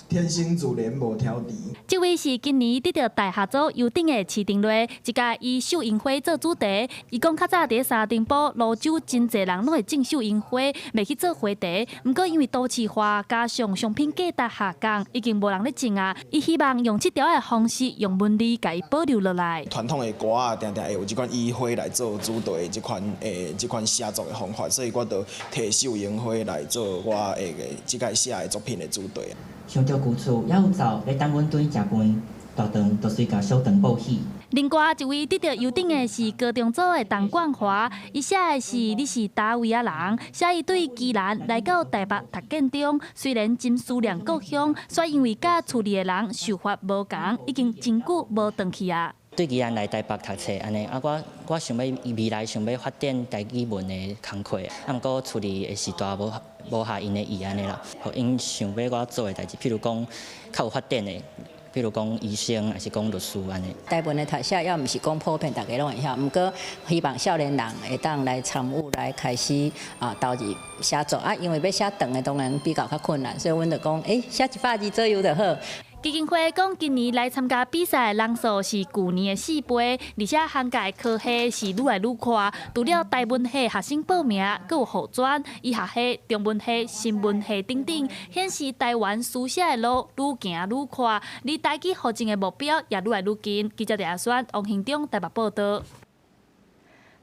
天生自然無挑剔。這位是今年得著大學組優等的徐定瑞，這屆以繡櫻花做主題。伊講較早佇三重埔、蘆洲，真濟人攏會種繡櫻花，袂去做花茶。毋過因為都市化加上商品價值下降，已經無人咧種啊。伊希望用這條的方式，用文字共伊保留落來。傳統的歌仔，定定會有這款以花來做主題的這款寫作的方法，所以我就提繡櫻花來做我的這屆寫的作品的主題。想著舊厝猶有灶咧等阮轉去食飯，大腸就隨共小腸報喜。另外一位得著優等的是高中組的陳冠華，伊寫的是你是佗位仔人，寫伊對宜蘭來到台北讀建中，雖然真思念故鄉，卻因為佮厝裡的人想法無仝，已經真久無轉去啊。對宜蘭來台北讀冊按呢，啊我想欲未來想欲發展台語文的工課，啊毋過厝裡的時代無合𪜶的意按呢啦，予𪜶想欲我做的代誌，譬如講較有發展的，譬如講醫生，抑是講律師按呢。台文的讀寫猶毋是講普遍，大家攏會曉，毋過希望少年人會當來參與，來開始啊投入寫作啊，因為欲寫長的當然比較較困難，所以阮就講，寫100字左右就好。基金會講，今年來參加比賽的人數是舊年的4倍，而且涵蓋科系是愈來愈寬。除了台文系學生報名，閣有護專、醫學系、中文系、新聞系等等，顯示台灣書寫的路愈行愈寬，離台語復振的目標也愈來愈近。記者李阿選、王興中台北報道。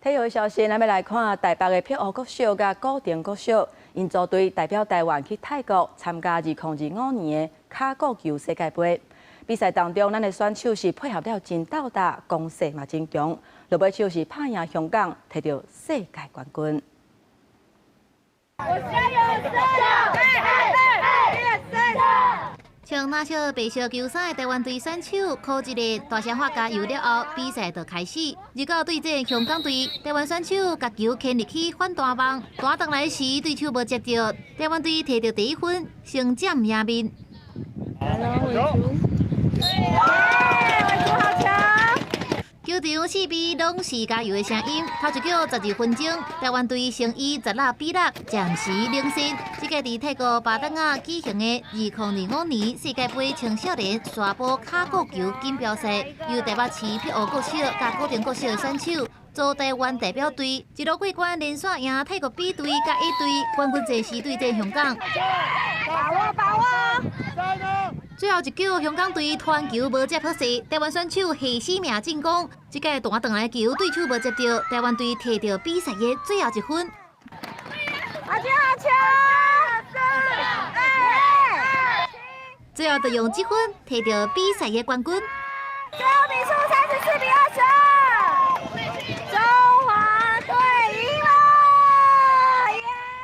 體育消息，咱欲來看台北的碧湖國小佮古亭國小，𪜶組隊代表台灣去泰國參加2025年的跤鼓球世界盃。比賽當中，咱的選手是配合了真鬥膽，攻勢嘛真強，落尾手是拍贏香港，摕著世界冠軍。穿藍色白色球衫的台灣隊選手柯一个大聲喊加油了後，比賽就開始。29對戰香港隊，台灣選手共球牽入去反彈網，彈轉來時對手無接著，台灣隊摕著第一分，先佔贏面。球場四邊攏是加油的聲音，頭一局12分鐘，台灣隊先以16-6暫時領先。這屆佇泰國巴達雅舉行的2025年世界盃青少年沙波跤鼓球錦標賽，由台北市碧湖國小佮古亭國小的選手組台灣代表隊，一路過關連續贏泰國 B 隊佮 A 隊，冠軍戰是對戰香港。把握把握！最後一球，香港隊傳球無接好勢，台灣選手下死命進攻，這屆彈轉來球對手無接著，台灣隊摕著比賽的最後一分。阿強阿強！最後就用這分摕著比賽的冠軍。最後比數34-22，中華隊贏了！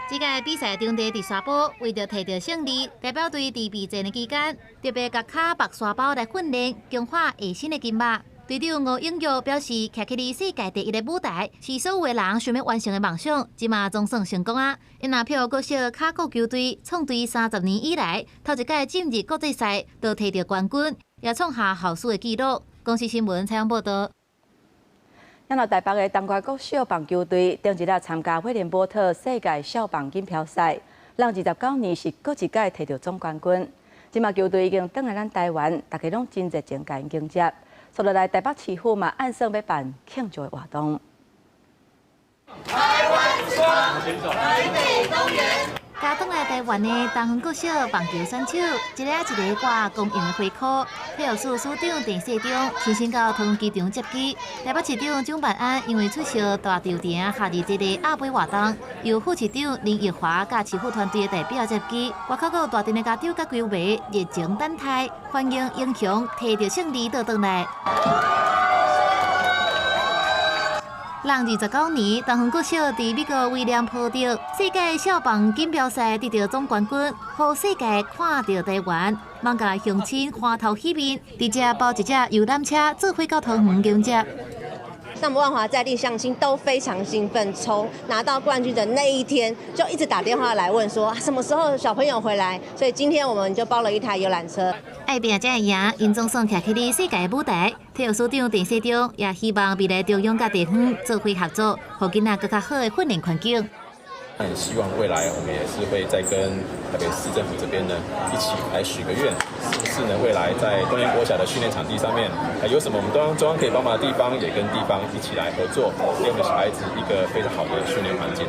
這屆比賽場地佇沙埔，為著摕著勝利，代表隊佇備戰的期間，特別共跤縛沙包來訓練，強化下身的筋肉。隊長吳永玉表示，徛起佇世界第一的舞台，是所有的人想欲完成的夢想，這馬總算成功啊！𪜶若碧湖國小跤鼓球隊創隊30年以來，頭一屆進入國際賽就摕著冠軍，也創下校史的紀錄。公視新聞採訪報導。咱台北的東華國小棒球隊頂一日參加威廉波特世界校棒錦標賽，人29年是閣一屆摕著總冠軍。這馬球隊已經轉來咱台灣，大家攏真熱情共𪜶迎接。接落來台北市府嘛按算欲辦慶祝的活動。台灣之光，台北公園。共轉來台灣的東園國小棒球選手，一个一个掛光榮的花箍。體育署署長鄭世忠親身到桃園機場接機。台北市長蔣萬安因為出席大稻埕夏日節的亞杯活動，由副市長林奕華佮市府團隊的代表接機。外口閣有大陣的家長佮球迷熱情等待，歡迎英雄摕著勝利倒轉來。29年，桃園國小佇美國威廉波特世界少棒錦標賽得著總冠軍，予世界看著台灣，艋舺鄉親歡頭喜面，直接包一隻遊覽車做伙到桃園迎接。那麼萬華在地鄉親都非常興奮，從拿到冠軍的那一天就一直打電話來問說什麼時候小朋友回來，所以今天我們就包了一台遊覽車。愛拚才會贏，𪜶總算徛起佇世界舞台。體育署長鄭世忠也希望未來中央佮地方做伙合作，予囡仔閣較好的訓練環境。很希望未來我們也是會再跟台北市政府這邊呢一起來許個願，是不是呢？未來在東閤國小的訓練場地上面，有什麼我們中央可以幫忙的地方，也跟地方一起來合作，給我們小孩子一個非常好的訓練環境。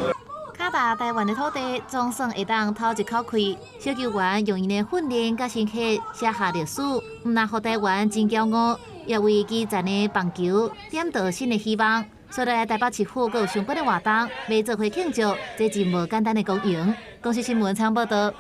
卡達台灣的土地，總算會當透一口氣。小球員用𪜶的訓練佮心血寫下歷史，毋但予台灣真驕傲，也為基層的棒球點著新的希望。所以台北市府閣有相關的活動，欲做伙慶祝，這真無簡單的光榮。公視新聞採報道。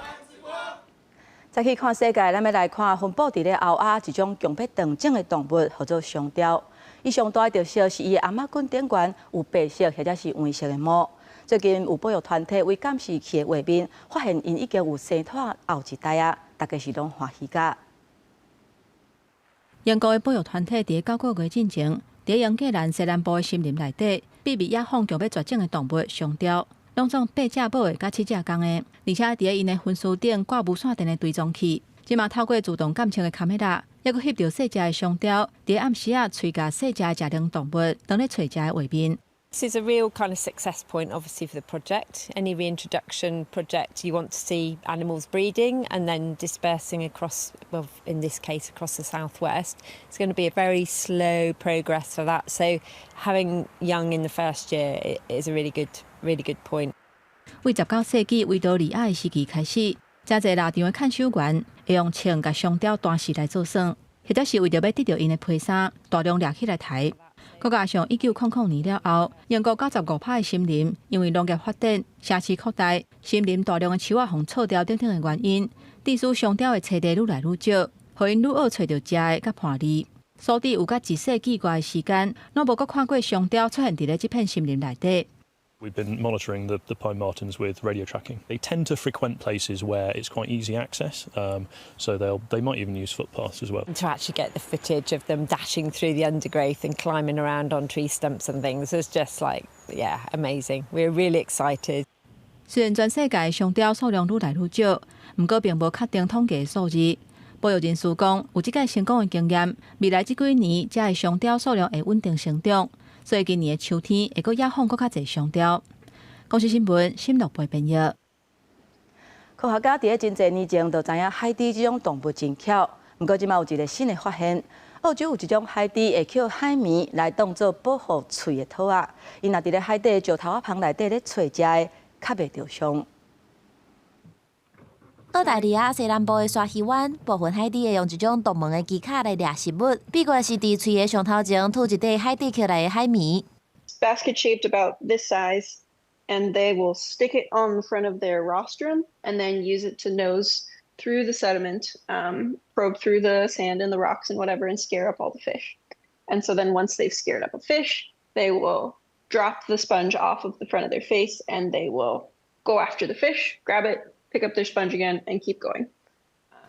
再去看世界，咱欲來看分布佇咧歐亞一種強迫斷種的動物，號做松貂。伊上大的特色是伊的頷仔頸頂懸有白色或者是黃色的毛。最近有保育團體為監視器的畫面，發現𪜶已經有生湠後一代啊，大家是攏歡喜甲。英國的保育團體佇9個月進前，佇英格蘭西南部的森林內底，秘密野放強欲絕種的動物松貂，攏總八隻母的佮七隻公的，而且佇𪜶的分屍頂掛無線電的追蹤器，這馬透過自動監測的卡梅拉，猶閣翕著細隻的松貂，佇暗時仔喙共細隻的食奶動物，當咧揣食的畫面。 This is a real kind of success point, obviously, for the project. Any reintroduction project, you want to see animals breeding and then dispersing across, well, in this case, across the southwest. It's going to be a very slow progress for that. So having young in the first year is a really good, really good point. 為19世紀維多利亞的時期開始，誠濟獵場的看守員會用槍共松貂彈死來做耍，或者是為著欲得著𪜶的皮衫，大量掠起來刣。閣加上1900年了後，英國95%的森林因為農業發展、城市擴大、森林大量的樹仔予銼掉等等的原因，致使松貂的棲地愈來愈少，予𪜶愈愛揣著食的佮伴侶。所以有佮一世紀外的時間，攏無閣看過松貂出現佇咧這片森林內底。 We've been monitoring the pine martens with radio tracking. They tend to frequent places where it's quite easy access, so they might even use footpaths as well. To actually get the footage of them dashing through the undergrowth and climbing around on tree stumps and things was just like, yeah, amazing. We're really excited. 雖然全世界松貂數量愈來愈少，毋過並無確定統計數字。保育人士講，有這擺成功的經驗，未來這幾年遮的松貂數量會穩定成長。所以今年的秋天會閣野放閣較濟松貂。公視新聞，新樂貝編譯。科學家佇咧真濟年前就知影海豬這種動物真巧，毋過這馬有一個新的發現，澳洲有一種海豬會抾海綿來當做保護喙的套仔，𪜶若佇咧海底石頭仔縫內底咧揣食的，較袂著傷。澳大利亞西南部的鯊魚灣，部分海豬會用一種獨門的技巧來掠食物，秘訣是佇喙的上頭前吐一塊海底抾來的海綿。 Basket shaped about this size, and they will stick it on the front of their rostrum and then use it to nose through the sediment, probe through the sand and the rocks and whatever, and scare up all the fish. And so then once they've scared up a fish, they will drop the sponge off of the front of their face and they will go after the fish, grab it, pick up their sponge again, and keep going.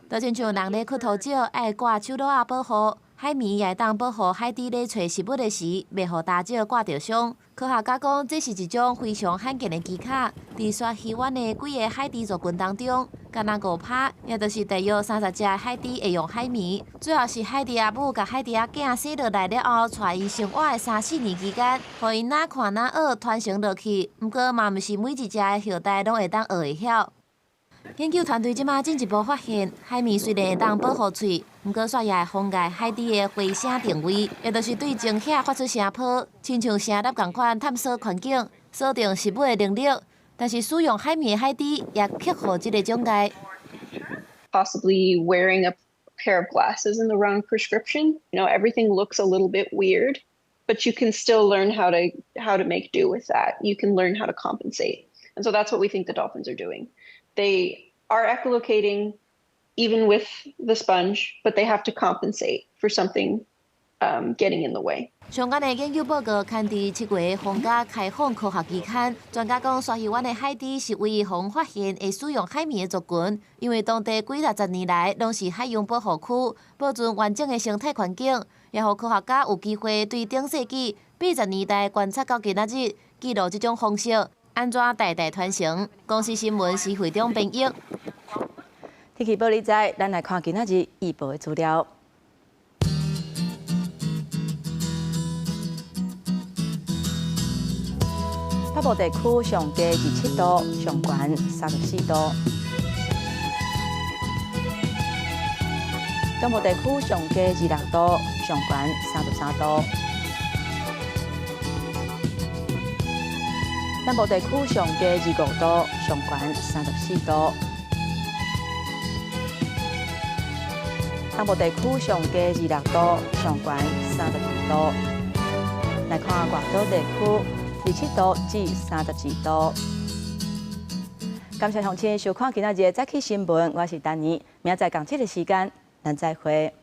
就親像人咧囥塗石，愛掛手橐仔保護，海綿也會當保護海豬咧揣食物的時，袂予礁石割著傷。科學家講，這是一種非常罕見的技巧。佇鯊魚灣的幾个海豬族群當中，干焦5%，也就是大約30隻海豬會用海綿。主要是海豬仔母共海豬仔囝生落來了後，帶𪜶生活的三四年期間，予𪜶若看若學傳承落去。毋過嘛，毋是每一隻的後代攏會當學會曉。研究團隊這馬進一步發現，海綿雖然會當保護喙，毋過煞也會妨礙海豬的回聲定位，也就是對前額發出聲波，親像聲納仝款探索環境、鎖定食物的能力。但是使用海綿的海豬也克服這个障礙。 Possibly wearing a pair of glasses in the wrong prescription. Everything looks a little bit weird, but you can still learn how to make do with that. You can learn how to compensate. And so that's what we think the dolphins are doing. They are echolocating even with the sponge, but they have to compensate for something Getting in the way. 相關的研究報告刊佇7月皇家開放科學期刊。專家講，沙魚灣的海豬是唯一予人發現會使用海綿的族群，因為當地幾六十年來攏是海洋保護區，保存完整的生態環境，也予科學家有機會對頂世紀80年代觀察到今仔日，記錄這種方式按怎代代傳承。公視新聞施會長編譯。天氣報你知，咱來看今仔日預報的資料。北部地區上低27度，上懸34度；中部地區上低26度，上懸33度；南部地區上低25度，上懸34度；東部地區上低26度，上懸32度。來看外島地區，27度至32度。感謝鄉親收看今仔日的早起新聞，我是丹妮，明仔載仝這个時間，咱再會。